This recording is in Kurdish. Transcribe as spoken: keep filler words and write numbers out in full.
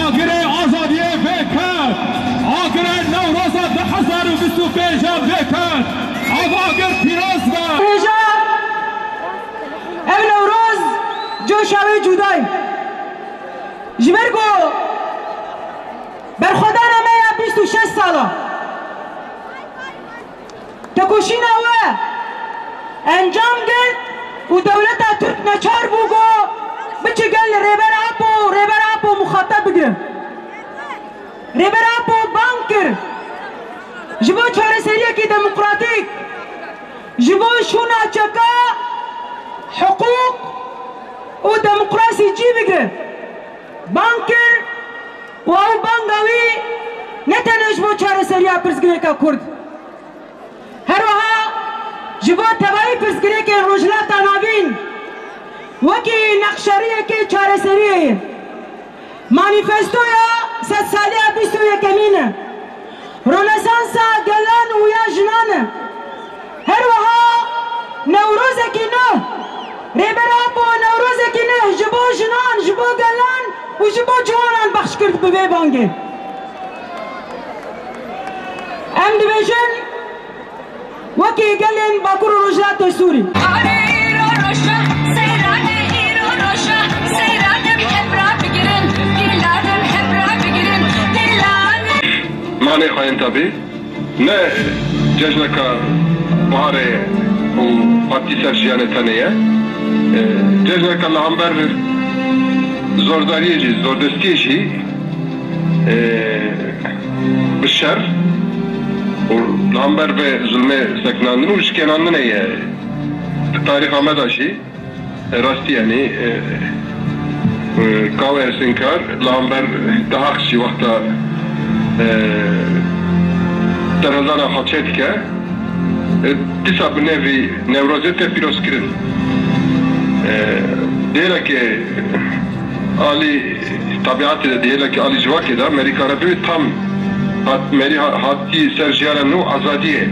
Agirê azadiyê vêket! Agirê Newroza du hezar û bîst û pênc vêket! Ev agir pîroz be! Hêja, ev Newroz coşa wê cuda ye. Ji ber ku berxwedana me ya bîst û şeş sala, tekoşîna we encam girt û dewleta Tirk neçar bû ku biçe gel Rêber Apo û Rêber Apo muxatab bigire. Rêber Apo bang kir ji bo çareseriyekî demokratîk, ji bo şûna çeka hiqûq û demokrasî cî bigire. Bang kir û ew banga wî ne tenê ji bo çareseriya pirsgirêka Kurd, her wiha ji bo tevayî pirsgirêkên Rojhilata Navîn wekî nexşeriyekê çareseriyê ye. Manîfestoya sedsaliya bîst û yekemîn e. Ronesansa gelan û ya jinan e. Her wiha Newrozekî nû. Rêber Apo Newrozekî nû ji bo jinan, ji bo gelan û ji bo ciwanan bexş kir bi vê bangê. Em dibêjin, wekî gelên Bakur û Rojhilatê Sûrî. Îro roşa, seyranê îro roşa, seyranê hemra bigirin, dîlanê hemra bigirin, dîlanê. Manê xwe yên tevî ne cejneka biharê û hatî ser jiyanê tenê ye. E, cejneka li hember zordariyê jî, zordestiyê jî, e, bi şer û li hember vê zulmê sekinandin û şikênandinê ye. Di tarîxa me de jî, e, rastî, yanî, e, e, Kawe Hesên Kar li hember Dehaq jî wexta, e, serhildana xwe çêdike, e, dîsa bi nêvî Newrozê tê pîrozkirin. E, dêlekê alî tabiatê de, dêlekê alî civakê de, merî karebûyê tam hat, merî ha-, hatî ser jiyana nû azadiyê.